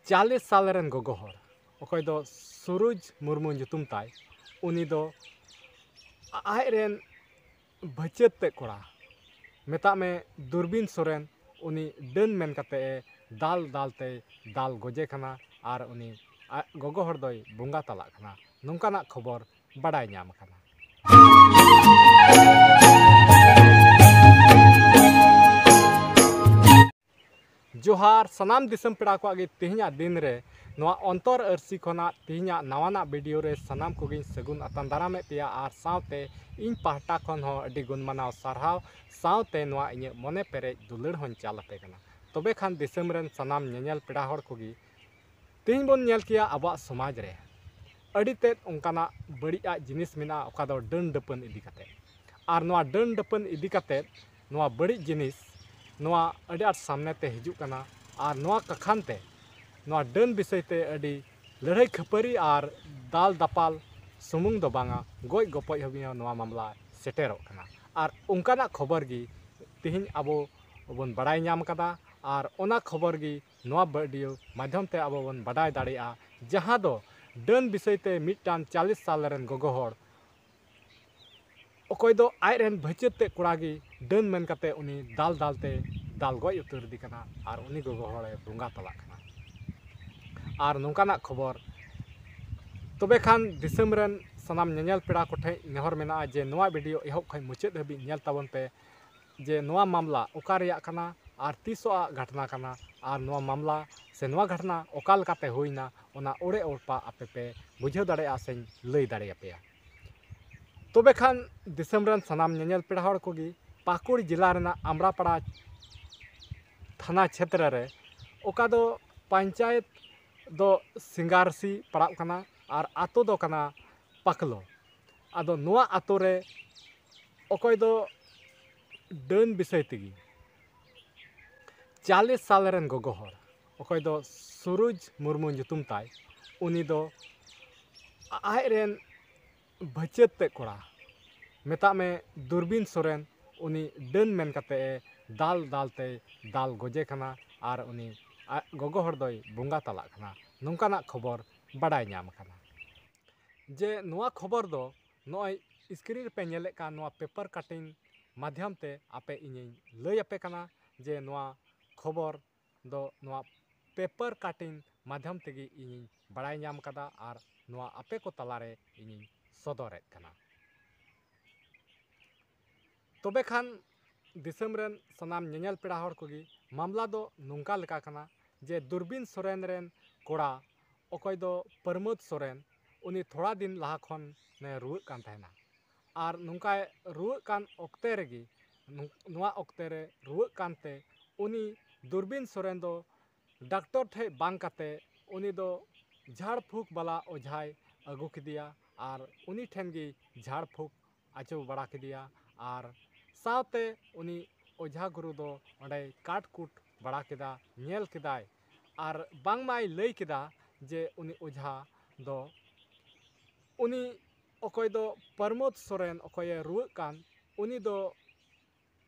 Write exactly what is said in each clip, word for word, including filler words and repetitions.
ᱪᱟᱞᱤᱥ ᱥᱟᱞ ᱨᱮᱱ ᱜᱚᱜᱚ ᱦᱚᱲ, ᱚᱠᱚᱭ ᱫᱚ ᱥᱩᱨᱩᱡᱽ ᱢᱩᱨᱢᱩ ᱧᱩᱛᱩᱢ ᱛᱟᱭ, ᱩᱱᱤ ᱫᱚ ᱟ- ᱟᱡ ᱨᱮᱱ ᱵᱷᱟᱹᱪᱟᱹᱛ ᱛᱮᱫ ᱠᱚᱲᱟ, ᱢᱮᱛᱟᱜ ᱢᱮ ᱫᱩᱨᱵᱤᱱ ᱥᱚᱨᱮᱱ, ᱩᱱᱤ ᱰᱟᱹᱱ ᱢᱮᱱ ᱠᱟᱛᱮ ᱮ ᱫᱟᱞ ᱫᱟᱞ ᱛᱮᱭ ᱫᱟᱞ ᱜᱚᱡᱮ ᱠᱟᱱᱟ ᱟᱨ ᱩᱱᱤ ᱟᱡ ᱜᱚᱜᱚ ᱦᱚᱲ ᱫᱚᱭ ᱵᱚᱸᱜᱟ ᱛᱟᱞᱟᱜ ᱠᱟᱱᱟ᱾ ᱱᱚᱝᱠᱟᱱᱟᱜ ᱠᱷᱚᱵᱚᱨ ᱵᱟᱰᱟᱭ ᱧᱟᱢ ᱟᱠᱟᱱᱟ᱾ ᱡᱚᱦᱟᱨ ᱥᱟᱱᱟᱢ ᱫᱤᱥᱚᱢ ᱯᱮᱲᱟ ᱠᱚᱣᱟᱜ ᱜᱮ᱾ ᱛᱮᱦᱮᱧᱟᱜ ᱫᱤᱱ ᱨᱮ ᱱᱚᱣᱟ ᱚᱱᱛᱚᱨ ᱟᱹᱨᱥᱤ ᱠᱷᱚᱱᱟᱜ ᱛᱮᱦᱮᱧᱟᱜ ᱱᱟᱣᱟᱱᱟᱜ ᱵᱷᱤᱰᱤᱭᱳ ᱨᱮ ᱥᱟᱱᱟᱢ ᱠᱚᱜᱮᱧ ᱥᱟᱹᱜᱩᱱ ᱟᱛᱟᱝ ᱫᱟᱨᱟᱢᱮᱫ ᱯᱮᱭᱟ ᱟᱨ ᱥᱟᱶᱛᱮ ᱤᱧ ᱯᱟᱦᱴᱟ ᱠᱷᱚᱱ ᱦᱚᱸ ᱟᱹᱰᱤ ᱜᱩᱱ ᱢᱟᱱᱟᱣ ᱥᱟᱨᱦᱟᱣ, ᱥᱟᱶᱛᱮ ᱱᱚᱣᱟ ᱤᱧᱟᱹᱜ ᱢᱚᱱᱮ ᱯᱮᱨᱮᱡ ᱫᱩᱞᱟᱹᱲ ᱦᱚᱸᱧ ᱪᱟᱞ ᱟᱯᱮ ᱠᱟᱱᱟ᱾ ᱛᱚᱵᱮ ᱠᱷᱟᱱ ᱫᱤᱥᱚᱢ ᱨᱮᱱ ᱥᱟᱱᱟᱢ ᱧᱮᱧᱮᱞ ᱯᱮᱲᱟ ᱦᱚᱲ ᱠᱚᱜᱮ, ᱛᱮᱦᱮᱧ ᱵᱚᱱ ᱧᱮᱞ ᱠᱮᱭᱟ ᱟᱵᱚᱣᱟᱜ ᱥᱚᱢᱟᱡᱽ ᱨᱮ ᱟᱹᱰᱤ ᱛᱮᱫ ᱚᱱᱠᱟᱱᱟᱜ ᱵᱟᱹᱲᱤᱡᱟᱜ ᱡᱤᱱᱤᱥ ᱢᱮᱱᱟᱜᱼᱟ, ᱚᱠᱟ ᱫᱚ ᱰᱟᱹᱱ ᱰᱟᱹᱯᱟᱹᱱ ᱤᱫᱤ ᱠᱟᱛᱮ᱾ ᱟᱨ ᱱᱚᱣᱟ ᱰᱟᱹᱱ ᱰᱟᱹᱯᱟᱹᱱ ᱤᱫᱤ ᱠᱟᱛᱮ ᱱᱚᱣᱟ ᱵᱟᱹᱲᱤᱡ ᱡᱤᱱᱤᱥ ᱱᱚᱣᱟ ᱟᱹᱰᱤ ᱟᱸᱴ ᱥᱟᱢᱱᱮ ᱛᱮ ᱦᱤᱡᱩᱜ ᱠᱟᱱᱟ᱾ ᱟᱨ ᱱᱚᱣᱟ ᱠᱟᱠᱷᱟᱱ ᱛᱮ ᱱᱚᱣᱟ ᱰᱟᱹᱱ ᱵᱤᱥᱚᱭ ᱛᱮ ᱟᱹᱰᱤ ᱞᱟᱹᱲᱦᱟᱹᱭ ᱠᱷᱟᱹᱯᱟᱹᱨᱤ ᱟᱨ ᱫᱟᱞ ᱫᱟᱯᱟᱞ ᱥᱩᱢᱩᱝ ᱫᱚ ᱵᱟᱝᱟ, ᱜᱚᱡ ᱜᱚᱯᱚᱡ ᱦᱟᱹᱵᱤᱡ ᱦᱚᱸ ᱱᱚᱣᱟ ᱢᱟᱢᱞᱟ ᱥᱮᱴᱮᱨᱚᱜ ᱠᱟᱱᱟ᱾ ᱟᱨ ᱚᱱᱠᱟᱱᱟᱜ ᱠᱷᱚᱵᱚᱨ ᱜᱮ ᱛᱮᱦᱮᱧ ᱟᱵᱚ ᱵᱚᱱ ᱵᱟᱲᱟᱭ ᱧᱟᱢ ᱠᱟᱫᱟ᱾ ᱟᱨ ᱚᱱᱟ ᱠᱷᱚᱵᱚᱨ ᱜᱮ ᱱᱚᱣᱟ ᱵᱷᱤᱰᱤᱭᱳ ᱢᱟᱫᱽᱫᱷᱚᱢ ᱛᱮ ᱟᱵᱚ ᱵᱚᱱ ᱵᱟᱰᱟᱭ ᱫᱟᱲᱮᱭᱟᱜᱼᱟ, ᱡᱟᱦᱟᱸ ᱫᱚ ᱰᱟᱹᱱ ᱵᱤᱥᱚᱭ ᱛᱮ ᱢᱤᱫᱴᱟᱝ ᱪᱟᱞᱤᱥ ᱥᱟᱞ ᱨᱮᱱ ᱜᱚᱜᱚ ᱦᱚᱲ, ᱚᱠᱚᱭ ᱫᱚ ᱟᱡ ᱨᱮᱱ ᱵᱷᱟᱹᱪᱟᱹᱛ ᱛᱮᱫ ᱠᱚᱲᱟ ᱜᱮ ᱰᱟᱹᱱ ᱢᱮᱱ ᱠᱟᱛᱮ ᱩᱱᱤ ᱫᱟᱞ ᱫᱟᱞ ᱛᱮ ᱫᱟᱞ ᱜᱚᱡ ᱩᱛᱟᱹᱨ ᱮᱫᱮ ᱠᱟᱱᱟ ᱟᱨ ᱩᱱᱤ ᱜᱚᱜᱚ ᱦᱚᱲᱮ ᱵᱚᱸᱜᱟ ᱛᱟᱞᱟᱜ ᱠᱟᱱᱟ᱾ ᱟᱨ ᱱᱚᱝᱠᱟᱱᱟᱜ ᱠᱷᱚᱵᱚᱨ, ᱛᱚᱵᱮ ᱠᱷᱟᱱ ᱫᱤᱥᱚᱢ ᱨᱮᱱ ᱥᱟᱱᱟᱢ ᱧᱮᱧᱮᱞ ᱯᱮᱲᱟ ᱠᱚᱴᱷᱮᱱ ᱱᱮᱦᱚᱨ ᱢᱮᱱᱟᱜᱼᱟ ᱡᱮ ᱱᱚᱣᱟ ᱵᱷᱤᱰᱤᱭᱳ ᱮᱦᱚᱵ ᱠᱷᱚᱱ ᱢᱩᱪᱟᱹᱫ ᱦᱟᱹᱵᱤᱡ ᱧᱮᱞ ᱛᱟᱵᱚᱱ ᱯᱮ, ᱡᱮ ᱱᱚᱣᱟ ᱢᱟᱢᱞᱟ ᱚᱠᱟ ᱨᱮᱭᱟᱜ ᱠᱟᱱᱟ ᱟᱨ ᱛᱤᱥᱚᱜ ᱟᱜ ᱜᱷᱟᱴᱱᱟ ᱠᱟᱱᱟ, ᱟᱨ ᱱᱚᱣᱟ ᱢᱟᱢᱞᱟ ᱥᱮ ᱱᱚᱣᱟ ᱜᱷᱟᱴᱱᱟ ᱚᱠᱟ ᱞᱮᱠᱟᱛᱮ ᱦᱩᱭᱱᱟ, ᱚᱱᱟ ᱚᱲᱮ ᱚᱲᱯᱟ ᱟᱯᱮ ᱯᱮ ᱵᱩᱡᱷᱟᱹᱣ ᱫᱟᱲᱮᱭᱟᱜᱼᱟ ᱥᱮᱧ ᱞᱟᱹᱭ ᱫᱟᱲᱮᱭᱟᱯᱮᱭᱟ᱾ ᱛᱚᱵᱮ ᱠᱷᱟᱱ ᱫᱤᱥᱚᱢ ᱨᱮᱱ ᱥᱟᱱᱟᱢ ᱧᱮᱧᱮᱞ ᱯᱮᱲᱟ ᱦᱚᱲ ᱠᱚᱜᱮ, ᱯᱟᱹᱠᱩᱲ ᱡᱮᱞᱟ ᱨᱮᱱᱟᱜ ᱟᱢᱲᱟᱯᱟᱲᱟ ᱛᱷᱟᱱᱟ ᱪᱷᱮᱛᱨᱚ ᱨᱮ, ᱚᱠᱟ ᱫᱚ ᱯᱚᱧᱪᱟᱭᱮᱛ ᱫᱚ ᱥᱤᱝᱜᱟᱨᱥᱤ ᱯᱟᱲᱟᱜ ᱠᱟᱱᱟ ᱟᱨ ᱟᱛᱳ ᱫᱚ ᱠᱟᱱᱟ ᱯᱟᱠᱞᱚ᱾ ᱟᱫᱚ ᱱᱚᱣᱟ ᱟᱛᱳ ᱨᱮ ᱚᱠᱚᱭ ᱫᱚ ᱰᱟᱹᱱ ᱵᱤᱥᱚᱭ ᱛᱮᱜᱮ ᱪᱟᱞᱤᱥ ᱥᱟᱞ ᱨᱮᱱ ᱜᱚᱜᱚ ᱦᱚᱲ, ᱚᱠᱚᱭ ᱫᱚ ᱥᱩᱨᱩᱡᱽ ᱢᱩᱨᱢᱩ ᱧᱩᱛᱩᱢ ᱛᱟᱭ, ᱩᱱᱤ ᱫᱚ ᱟᱡ ᱨᱮᱱ ᱵᱷᱟᱹᱪᱟᱹᱛ ᱛᱮᱫ ᱠᱚᱲᱟ, ᱢᱮᱛᱟᱜ ᱢᱮ ᱫᱩᱨᱵᱤᱱ ᱥᱚᱨᱮᱱ, ᱩᱱᱤ ᱰᱟᱹᱱ ᱢᱮᱱ ᱠᱟᱛᱮ ᱮ ᱫᱟᱞ ᱫᱟᱞ ᱛᱮ ᱫᱟᱞ ᱜᱚᱡᱮ ᱠᱟᱱᱟ ᱟᱨ ᱩᱱᱤ ᱟᱡ ᱜᱚᱜᱚ ᱦᱚᱲ ᱫᱚᱭ ᱵᱚᱸᱜᱟ ᱛᱟᱞᱟᱜ ᱠᱟᱱᱟ, ᱱᱚᱝᱠᱟᱱᱟᱜ ᱠᱷᱚᱵᱚᱨ ᱵᱟᱰᱟᱭ ᱧᱟᱢ ᱟᱠᱟᱱᱟ᱾ ᱡᱮ ᱱᱚᱣᱟ ᱠᱷᱚᱵᱚᱨ ᱫᱚ ᱱᱚᱜᱼᱚᱭ screen ᱨᱮᱯᱮ ᱧᱮᱞᱮᱫ ᱠᱟᱱ ᱱᱚᱣᱟ paper cutting ᱢᱟᱫᱽᱫᱷᱚᱢ ᱛᱮ ᱟᱯᱮ ᱤᱧᱤᱧ ᱞᱟᱹᱭ ᱟᱯᱮ ᱠᱟᱱᱟ, ᱡᱮ ᱱᱚᱣᱟ ᱠᱷᱚᱵᱚᱨ ᱫᱚ ᱱᱚᱣᱟ paper cutting ᱢᱟᱫᱽᱫᱷᱚᱢ ᱛᱮᱜᱮ ᱤᱧᱤᱧ ᱵᱟᱲᱟᱭ ᱧᱟᱢ ᱠᱟᱫᱟ ᱟᱨ ᱱᱚᱣᱟ ᱟᱯᱮ ᱠᱚ ᱛᱟᱞᱟᱨᱮ ᱤᱧᱤᱧ ᱥᱚᱫᱚᱨᱮᱫ ᱠᱟᱱᱟ᱾ ᱛᱚᱵᱮ ᱠᱷᱟᱱ ᱫᱤᱥᱚᱢ ᱨᱮᱱ ᱥᱟᱱᱟᱢ ᱧᱮᱧᱮᱞ ᱯᱮᱲᱟ ᱦᱚᱲ ᱠᱚᱜᱮ, ᱢᱟᱢᱞᱟ ᱫᱚ ᱱᱚᱝᱠᱟ ᱞᱮᱠᱟ ᱠᱟᱱᱟ ᱡᱮ ᱫᱩᱨᱵᱤᱱ ᱥᱚᱨᱮᱱ ᱨᱮᱱ ᱠᱚᱲᱟ, ᱚᱠᱚᱭ ᱫᱚ ᱯᱨᱚᱢᱳᱫ ᱥᱚᱨᱮᱱ, ᱩᱱᱤ ᱛᱷᱚᱲᱟ ᱫᱤᱱ ᱞᱟᱦᱟ ᱠᱷᱚᱱᱮ ᱨᱩᱣᱟᱹᱜ ᱠᱟᱱ ᱛᱟᱦᱮᱱᱟ᱾ ᱟᱨ ᱱᱚᱝᱠᱟᱭ ᱨᱩᱣᱟᱹᱜ ᱠᱟᱱ ᱚᱠᱛᱮ ᱨᱮᱜᱮ, ᱱᱚᱣᱟ ᱚᱠᱛᱮ ᱨᱮ ᱨᱩᱣᱟᱹᱜ ᱠᱟᱱᱛᱮ ᱩᱱᱤ ᱫᱩᱨᱵᱤᱱ ᱥᱚᱨᱮᱱ ᱫᱚ ᱰᱟᱠᱛᱚᱨ ᱴᱷᱮᱡ ᱵᱟᱝ ᱠᱟᱛᱮ ᱩᱱᱤ ᱫᱚ ᱡᱷᱟᱲ ᱯᱷᱩᱸᱠ ᱵᱟᱞᱟ ᱚᱡᱷᱟᱭ ᱟᱹᱜᱩ ᱠᱮᱫᱮᱭᱟ ᱟᱨ ᱩᱱᱤ ᱴᱷᱮᱱ ᱜᱮ ᱡᱷᱟᱲ ᱯᱷᱩᱸᱠ ᱟᱹᱪᱩ ᱵᱟᱲᱟ ᱠᱮᱫᱮᱭᱟ᱾ ᱟᱨ ᱥᱟᱶᱛᱮ ᱩᱱᱤ ᱚᱡᱷᱟ ᱜᱩᱨᱩ ᱫᱚ ᱚᱸᱰᱮᱭ ᱠᱟᱴ ᱠᱩᱴ ᱵᱟᱲᱟ ᱠᱮᱫᱟ, ᱧᱮᱞ ᱠᱮᱫᱟᱭ᱾ ᱟᱨ ᱵᱟᱝᱢᱟᱭ ᱞᱟᱹᱭ ᱠᱮᱫᱟ ᱡᱮ ᱩᱱᱤ ᱚᱡᱷᱟ ᱫᱚ ᱩᱱᱤ ᱚᱠᱚᱭ ᱫᱚ ᱯᱨᱚᱢᱳᱫ ᱥᱚᱨᱮᱱ, ᱚᱠᱚᱭᱮ ᱨᱩᱣᱟᱹᱜ ᱠᱟᱱ, ᱩᱱᱤ ᱫᱚ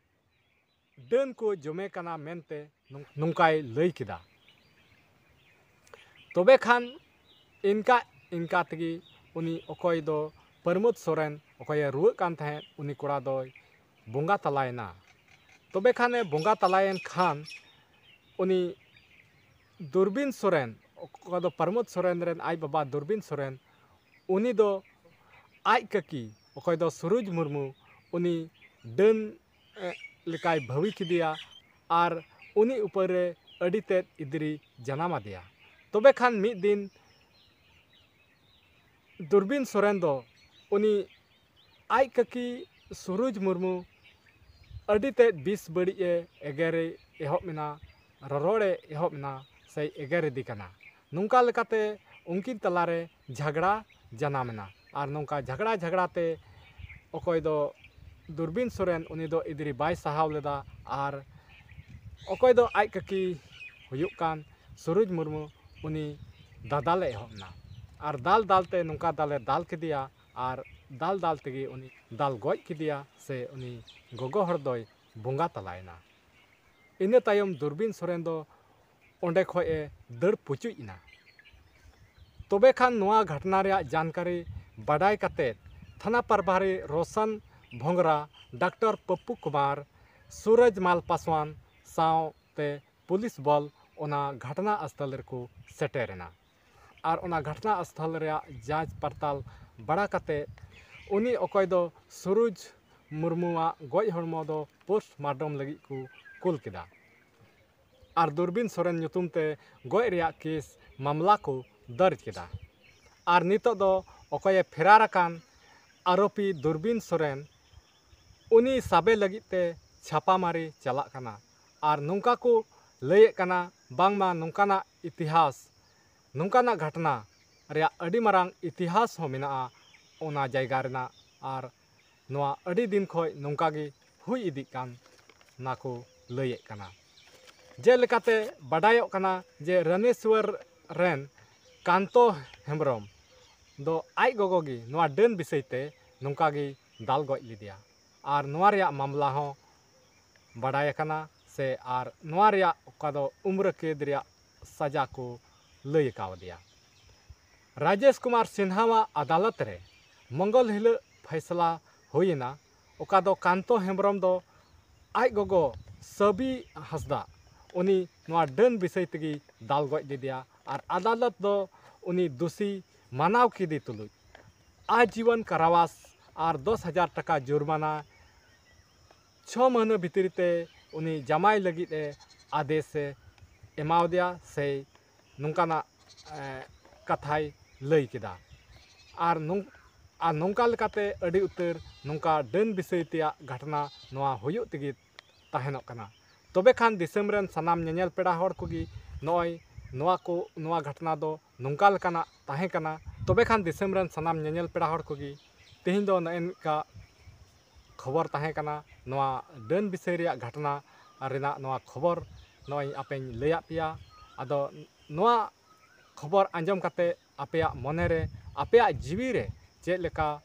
ᱰᱟᱹᱱ ᱠᱚ ᱡᱚᱢᱮ ᱠᱟᱱᱟ ᱢᱮᱱᱛᱮ ᱱᱚᱝ-, ᱱᱚᱝᱠᱟᱭ ᱞᱟᱹᱭ ᱠᱮᱫᱟ᱾ ᱛᱚᱵᱮ ᱠᱷᱟᱱ ᱤᱱᱠᱟ ᱤᱱᱠᱟ ᱛᱮᱜᱮ ᱩᱱᱤ ᱚᱠᱚᱭ ᱫᱚ ᱯᱨᱚᱢᱳᱫ ᱥᱚᱨᱮᱱ, ᱚᱠᱚᱭᱮ ᱨᱩᱣᱟᱹᱜ ᱠᱟᱱ ᱛᱟᱦᱮᱸᱫ, ᱩᱱᱤ ᱠᱚᱲᱟ ᱫᱚᱭ ᱵᱚᱸᱜᱟ ᱛᱟᱞᱟᱭᱮᱱᱟ᱾ ᱛᱚᱵᱮ ᱠᱷᱟᱱᱮ ᱵᱚᱸᱜᱟ ᱛᱟᱞᱟᱭᱮᱱ ᱠᱷᱟᱱ ᱩᱱᱤ ᱫᱩᱨᱵᱤᱱ ᱥᱚᱨᱮᱱ, ᱚᱠᱚᱭ ᱫᱚ ᱯᱨᱚᱢᱳᱫ ᱥᱚᱨᱮᱱ ᱨᱮᱱ ᱟᱡ ᱵᱟᱵᱟ ᱫᱩᱨᱵᱤᱱ ᱥᱚᱨᱮᱱ, ᱩᱱᱤ ᱫᱚ ᱟᱡ ᱠᱟᱹᱠᱤ, ᱚᱠᱚᱭ ᱫᱚ ᱥᱩᱨᱩᱡᱽ ᱢᱩᱨᱢᱩ, ᱩᱱᱤ ᱰᱟᱹᱱ, ᱮ, ᱞᱮᱠᱟᱭ ᱵᱷᱟᱹᱣᱤ ᱠᱮᱫᱮᱭᱟ ᱟᱨ ᱩᱱᱤ ᱩᱯᱟᱹᱨ ᱨᱮ ᱟᱹᱰᱤ ᱛᱮᱫ ᱤᱫᱽᱨᱤ ᱡᱟᱱᱟᱢ ᱟᱫᱮᱭᱟ᱾ ᱛᱚᱵᱮ ᱠᱷᱟᱱ ᱢᱤᱫ ᱫᱤᱱ ᱫᱩᱨᱵᱤᱱ ᱥᱚᱨᱮᱱ ᱫᱚ ᱩᱱᱤ ᱟᱡ ᱠᱟᱹᱠᱤ ᱥᱩᱨᱩᱡᱽ ᱢᱩᱨᱢᱩ ᱟᱹᱰᱤ ᱛᱮᱫ ᱵᱤᱥ ᱵᱟᱹᱲᱤᱡ ᱮ ᱮᱜᱮᱨᱮ ᱮᱦᱚᱵ ᱮᱱᱟ, ᱨᱚᱨᱚᱲᱮ ᱮᱦᱚᱵ ᱮᱱᱟ ᱥᱮᱭ ᱮᱜᱮᱨ ᱤᱫᱤ ᱠᱟᱱᱟ᱾ ᱱᱚᱝᱠᱟ ᱞᱮᱠᱟᱛᱮ ᱩᱱᱠᱤᱱ ᱛᱟᱞᱟᱨᱮ ᱡᱷᱟᱜᱽᱲᱟ ᱡᱟᱱᱟᱢ ᱮᱱᱟ᱾ ᱟᱨ ᱱᱚᱝᱠᱟ ᱡᱷᱟᱜᱽᱲᱟ ᱡᱷᱟᱜᱽᱲᱟ ᱛᱮ ᱚᱠᱚᱭ ᱫᱚ ᱫᱩᱨᱵᱤᱱ ᱥᱚᱨᱮᱱ, ᱩᱱᱤ ᱫᱚ ᱤᱫᱽᱨᱤ ᱵᱟᱭ ᱥᱟᱦᱟᱣ ᱞᱮᱫᱟ᱾ ᱟᱨ ᱚᱠᱚᱭ ᱫᱚ ᱟᱡ ᱠᱟᱹᱠᱤ ᱦᱩᱭᱩᱜ ᱠᱟᱱ ᱥᱩᱨᱩᱡᱽ ᱢᱩᱨᱢᱩ, ᱩᱱᱤ ᱫᱟᱫᱟᱞᱮ ᱮᱦᱚᱵ ᱮᱱᱟ᱾ ᱟᱨ ᱫᱟᱞ ᱫᱟᱞ ᱛᱮ ᱱᱚᱝᱠᱟ ᱫᱟᱞᱮ ᱫᱟᱞ ᱠᱮᱫᱮᱭᱟ ᱟᱨ ᱫᱟᱞ ᱫᱟᱞ ᱛᱮᱜᱮ ᱩᱱᱤ ᱫᱟᱞ ᱜᱚᱡ ᱠᱮᱫᱮᱭᱟ ᱥᱮ ᱩᱱᱤ ᱜᱚᱜᱚ ᱦᱚᱲ ᱫᱚᱭ ᱵᱚᱸᱜᱟ ᱛᱟᱞᱟᱭᱮᱱᱟ᱾ ᱤᱱᱟᱹ ᱛᱟᱭᱚᱢ ᱫᱩᱨᱵᱤᱱ ᱥᱚᱨᱮᱱ ᱫᱚ ᱚᱸᱰᱮ ᱠᱷᱚᱱ ᱮ ᱫᱟᱹᱲ ᱯᱩᱪᱩᱡ ᱮᱱᱟ᱾ ᱛᱚᱵᱮ ᱠᱷᱟᱱ ᱱᱚᱣᱟ ᱜᱷᱚᱴᱚᱱᱟ ᱨᱮᱭᱟᱜ ᱡᱟᱱᱠᱟᱨᱤ ᱵᱟᱰᱟᱭ ᱠᱟᱛᱮ ᱛᱷᱟᱱᱟ ᱯᱨᱚᱵᱷᱟᱨᱤ ᱨᱳᱥᱚᱱ ᱵᱷᱚᱝᱜᱽᱨᱟ, ᱰᱟᱠᱛᱚᱨ ᱯᱚᱯᱯᱩ ᱠᱩᱢᱟᱨ, ᱥᱩᱨᱚᱡᱽ ᱢᱟᱞ ᱯᱟᱥᱣᱟᱱ ᱥᱟᱶᱛᱮ ᱯᱩᱞᱤᱥ ᱵᱚᱞ ᱚᱱᱟ ᱜᱷᱚᱴᱚᱱᱟ ᱥᱛᱷᱚᱞ ᱨᱮᱠᱚ ᱥᱮᱴᱮᱨ ᱮᱱᱟ᱾ ᱟᱨ ᱚᱱᱟ ᱜᱷᱚᱴᱚᱱᱟ ᱥᱛᱷᱚᱞ ᱨᱮᱭᱟᱜ ᱡᱟᱸᱪ ᱯᱟᱲᱛᱟᱞ ᱵᱟᱲᱟ ᱠᱟᱛᱮ ᱩᱱᱤ ᱚᱠᱚᱭ ᱫᱚ ᱥᱩᱨᱩᱡᱽ ᱢᱩᱨᱢᱩᱣᱟᱜ ᱜᱚᱡ ᱦᱚᱲᱢᱚ ᱫᱚ ᱯᱳᱥᱴᱢᱟᱨᱴᱚᱢ ᱞᱟᱹᱜᱤᱫ ᱠᱚ ᱠᱩᱞ ᱠᱮᱫᱟ᱾ ᱟᱨ ᱫᱩᱨᱵᱤᱱ ᱥᱚᱨᱮᱱ ᱧᱩᱛᱩᱢ ᱛᱮ ᱜᱚᱡ ᱨᱮᱭᱟᱜ ᱠᱮᱥ ᱢᱟᱢᱞᱟ ᱠᱚ ᱫᱚᱨᱡᱽ ᱠᱮᱫᱟ᱾ ᱟᱨ ᱱᱤᱛᱚᱜ ᱫᱚ ᱚᱠᱚᱭᱮ ᱯᱷᱮᱨᱟᱨ ᱟᱠᱟᱱ ᱟᱨᱳᱯᱤ ᱫᱩᱨᱵᱤᱱ ᱥᱚᱨᱮᱱ, ᱩᱱᱤ ᱥᱟᱵᱮ ᱞᱟᱹᱜᱤᱫ ᱛᱮ ᱪᱷᱟᱯᱟ ᱢᱟᱨᱤ ᱪᱟᱞᱟᱜ ᱠᱟᱱᱟ᱾ ᱟᱨ ᱱᱚᱝᱠᱟ ᱠᱚ ᱞᱟᱹᱭᱮᱫ ᱠᱟᱱᱟ ᱵᱟᱝᱢᱟ ᱱᱚᱝᱠᱟᱱᱟᱜ ᱤᱛᱤᱦᱟᱥ, ᱱᱚᱝᱠᱟᱱᱟᱜ ᱜᱷᱚᱴᱚᱱᱟ ᱨᱮᱭᱟᱜ ᱟᱹᱰᱤ ᱢᱟᱨᱟᱝ ᱤᱛᱤᱦᱟᱥ ᱦᱚᱸ ᱢᱮᱱᱟᱜᱼᱟ ᱚᱱᱟ ᱡᱟᱭᱜᱟ ᱨᱮᱱᱟᱜ᱾ ᱟᱨ ᱱᱚᱣᱟ ᱟᱹᱰᱤ ᱫᱤᱱ ᱠᱷᱚᱱ ᱱᱚᱝᱠᱟ ᱜᱮ ᱦᱩᱭ ᱤᱫᱤᱜ ᱠᱟᱱ ᱚᱱᱟ ᱠᱚ ᱞᱟᱹᱭᱮᱫ ᱠᱟᱱᱟ᱾ ᱡᱮᱞᱮᱠᱟᱛᱮ ᱵᱟᱰᱟᱭᱚᱜ ᱠᱟᱱᱟ ᱡᱮ ᱨᱟᱱᱮᱥᱣᱚᱨ ᱨᱮᱱ ᱠᱟᱱᱛᱚ ᱦᱮᱢᱵᱨᱚᱢ ᱫᱚ ᱟᱡ ᱜᱚᱜᱚ ᱜᱮ ᱱᱚᱣᱟ ᱰᱟᱹᱱ ᱵᱤᱥᱚᱭ ᱛᱮ ᱱᱚᱝᱠᱟ ᱜᱮ ᱫᱟᱞ ᱜᱚᱡ ᱞᱮᱫᱮᱭᱟ᱾ ᱟᱨ ᱱᱚᱣᱟ ᱨᱮᱭᱟᱜ ᱢᱟᱢᱞᱟ ᱦᱚᱸ ᱵᱟᱰᱟᱭ ᱟᱠᱟᱱᱟ ᱥᱮ ᱟᱨ ᱱᱚᱣᱟ ᱨᱮᱭᱟᱜ ᱚᱠᱟ ᱫᱚ ᱩᱢᱨᱟᱹ ᱠᱮᱫ ᱨᱮᱭᱟᱜ ᱥᱟᱡᱟ ᱠᱚ ᱞᱟᱹᱭ ᱠᱟᱣᱫᱮᱭᱟ᱾ ᱨᱟᱡᱮᱥ ᱠᱩᱢᱟᱨ ᱥᱤᱱᱦᱟᱣᱟᱜ ᱟᱫᱟᱞᱚᱛ ᱨᱮ ᱢᱚᱝᱜᱚᱞ ᱦᱤᱞᱳᱜ ᱯᱷᱟᱭᱥᱟᱞᱟ ᱦᱩᱭᱮᱱᱟ, ᱚᱠᱟ ᱫᱚ ᱠᱟᱱᱛᱚ ᱦᱮᱢᱵᱨᱚᱢ ᱫᱚ ᱟᱡ ᱜᱚᱜᱚ ᱥᱟᱹᱵᱤ ᱦᱟᱸᱥᱫᱟ ᱩᱱᱤ ᱱᱚᱣᱟ ᱰᱟᱹᱱ ᱵᱤᱥᱚᱭ ᱛᱮᱜᱮ ᱫᱟᱞ ᱜᱚᱡ ᱞᱮᱫᱮᱭᱟ᱾ ᱟᱨ ᱟᱫᱟᱞᱚᱛ ᱫᱚ ᱩᱱᱤ ᱫᱳᱥᱤ ᱢᱟᱱᱟᱣ ᱠᱮᱫᱮ ᱛᱩᱞᱩᱡ ᱟᱡᱤᱵᱚᱱ ᱠᱟᱨᱟᱣᱟᱥ ᱟᱨ ᱫᱚᱥ ᱦᱟᱡᱟᱨ ᱴᱟᱠᱟ ᱡᱩᱨᱢᱟᱱᱟ ᱪᱷᱚ ᱢᱟᱹᱦᱱᱟᱹ ᱵᱷᱤᱛᱨᱤ ᱛᱮ ᱩᱱᱤ ᱡᱟᱢᱟᱭ ᱞᱟᱹᱜᱤᱫ ᱮ ᱟᱫᱮᱥ ᱮ ᱮᱢᱟᱣᱟᱫᱮᱭᱟ ᱥᱮ ᱱᱚᱝᱠᱟᱱᱟᱜ, ᱮ, ᱠᱟᱛᱷᱟᱭ ᱞᱟᱹᱭ ᱠᱮᱫᱟ᱾ ᱟᱨ ᱱᱚᱝ-, ᱟᱨ ᱱᱚᱝᱠᱟ ᱞᱮᱠᱟᱛᱮ ᱟᱹᱰᱤ ᱩᱛᱟᱹᱨ ᱱᱚᱝᱠᱟ ᱰᱟᱹᱱ ᱵᱤᱥᱚᱭ ᱛᱮᱭᱟᱜ ᱜᱷᱚᱴᱚᱱᱟ ᱱᱚᱣᱟ ᱦᱩᱭᱩᱜ ᱛᱮᱜᱮ ᱛᱟᱦᱮᱱᱚᱜ ᱠᱟᱱᱟ᱾ ᱛᱚᱵᱮ ᱠᱷᱟᱱ ᱫᱤᱥᱚᱢ ᱨᱮᱱ ᱥᱟᱱᱟᱢ ᱧᱮᱧᱮᱞ ᱯᱮᱲᱟ ᱦᱚᱲ ᱠᱚᱜᱮ ᱱᱚᱜᱼᱚᱭ ᱱᱚᱣᱟ ᱠᱚ, ᱱᱚᱣᱟ ᱜᱷᱚᱴᱚᱱᱟ ᱫᱚ ᱱᱚᱝᱠᱟ ᱞᱮᱠᱟᱱᱟᱜ ᱛᱟᱦᱮᱸ ᱠᱟᱱᱟ᱾ ᱛᱚᱵᱮ ᱠᱷᱟᱱ ᱫᱤᱥᱚᱢ ᱨᱮᱱ ᱥᱟᱱᱟᱢ ᱧᱮᱧᱮᱞ ᱯᱮᱲᱟ ᱦᱚᱲ ᱠᱚᱜᱮ ᱛᱮᱦᱮᱧ ᱫᱚ ᱱᱚᱜᱼᱚᱭ ᱱᱚᱝᱠᱟ ᱠᱷᱚᱵᱚᱨ ᱛᱟᱦᱮᱸ ᱠᱟᱱᱟ, ᱱᱚᱣᱟ ᱰᱟᱹᱱ ᱵᱤᱥᱚᱭ ᱨᱮᱭᱟᱜ ᱜᱷᱚᱴᱚᱱᱟ ᱨᱮᱱᱟᱜ ᱱᱚᱣᱟ ᱠᱷᱚᱵᱚᱨ ᱱᱚᱜᱼᱚᱭ ᱟᱯᱮᱧ ᱞᱟᱹᱭᱟᱫ ᱯᱮᱭᱟ᱾ ᱟᱫᱚ ᱱᱚᱣᱟ ᱠᱷᱚᱵᱚᱨ ᱟᱸᱡᱚᱢ ᱠᱟᱛᱮ ᱟᱯᱮᱭᱟᱜ ᱢᱚᱱᱮ ᱨᱮ, ᱟᱯᱮᱭᱟᱜ ᱡᱤᱣᱤ ᱨᱮ ᱪᱮᱫ ᱞᱮᱠᱟ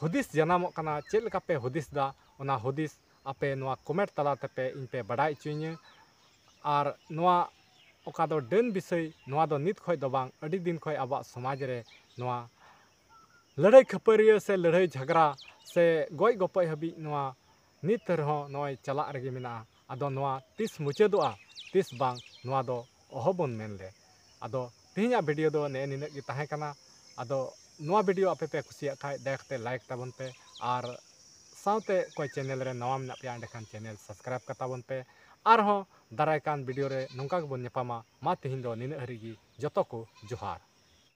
ᱦᱩᱫᱤᱥ ᱡᱟᱱᱟᱢᱚᱜ ᱠᱟᱱᱟ, ᱪᱮᱫ ᱞᱮᱠᱟ ᱯᱮ ᱦᱩᱫᱤᱥ ᱮᱫᱟ, ᱚᱱᱟ ᱦᱩᱫᱤᱥ ᱟᱯᱮ ᱱᱚᱣᱟ comment ᱛᱟᱞᱟ ᱛᱮᱯᱮ ᱤᱧ ᱯᱮ ᱵᱟᱰᱟᱭ ᱦᱚᱪᱚᱧᱟ᱾ ᱟᱨ ᱱᱚᱣᱟ ᱚᱠᱟ ᱫᱚ ᱰᱟᱹᱱ ᱵᱤᱥᱚᱭ, ᱱᱚᱣᱟ ᱫᱚ ᱱᱤᱛ ᱠᱷᱚᱱ ᱫᱚ ᱵᱟᱝ, ᱟᱹᱰᱤ ᱫᱤᱱ ᱠᱷᱚᱱ ᱟᱵᱚᱣᱟᱜ ᱥᱚᱢᱟᱡᱽ ᱨᱮ ᱱᱚᱣᱟ ᱞᱟᱹᱲᱦᱟᱹᱭ ᱠᱷᱟᱹᱯᱟᱹᱨᱤᱭᱟᱹ ᱥᱮ ᱞᱟᱹᱲᱦᱟᱹᱭ ᱡᱷᱟᱜᱽᱨᱟ ᱥᱮ ᱜᱚᱡ ᱜᱚᱯᱚᱡ ᱦᱟᱹᱵᱤᱡ ᱱᱚᱣᱟ ᱱᱤᱛ ᱨᱮᱦᱚᱸ ᱱᱚᱜᱼᱚᱭ ᱪᱟᱞᱟᱜ ᱨᱮᱜᱮ ᱢᱮᱱᱟᱜᱼᱟ᱾ ᱟᱫᱚ ᱱᱚᱣᱟ ᱛᱤᱥ ᱢᱩᱪᱟᱹᱫᱚᱜᱼᱟ, ᱛᱤᱥ ᱵᱟᱝ, ᱱᱚᱣᱟ ᱫᱚ ᱚᱦᱚᱵᱚᱱ ᱢᱮᱱ ᱞᱮ᱾ ᱟᱫᱚ ᱛᱮᱦᱮᱧᱟᱜ ᱵᱷᱤᱰᱤᱭᱳ ᱫᱚ ᱱᱮᱜᱼᱮ ᱱᱤᱱᱟᱹᱜ ᱜᱮ ᱛᱟᱦᱮᱸ ᱠᱟᱱᱟ᱾ ᱟᱫᱚ ᱱᱚᱣᱟ ᱵᱷᱤᱰᱤᱭᱳ ᱟᱯᱮ ᱯᱮ ᱠᱩᱥᱤᱭᱟᱜ ᱠᱷᱟᱡ ᱫᱟᱭᱟ ᱠᱟᱛᱮ ᱞᱟᱭᱤᱠ ᱛᱟᱵᱚᱱ ᱯᱮ, ᱟᱨ ᱥᱟᱶᱛᱮ ᱚᱠᱚᱭ ᱪᱮᱱᱮᱞ ᱨᱮ ᱱᱟᱣᱟ ᱢᱮᱱᱟᱜ ᱯᱮᱭᱟ ᱮᱸᱰᱮᱠᱷᱟᱱ ᱪᱮᱱᱮᱞ ᱥᱟᱵᱥᱠᱨᱟᱭᱤᱵ ᱠᱟᱛᱟ ᱵᱚᱱ ᱯᱮ᱾ ᱟᱨᱦᱚᱸ ᱫᱟᱨᱟᱭ ᱠᱟᱱ ᱵᱷᱤᱰᱤᱭᱳ ᱨᱮ ᱱᱚᱝᱠᱟ ᱜᱮᱵᱚᱱ ᱧᱟᱯᱟᱢᱟ᱾ ᱢᱟ ᱛᱮᱦᱮᱧ ᱫᱚ ᱱᱤᱱᱟᱹᱜ ᱦᱟᱹᱨᱤᱡ ᱜᱮ, ᱡᱚᱛᱚ ᱠᱚ ᱡᱚᱦᱟᱨ᱾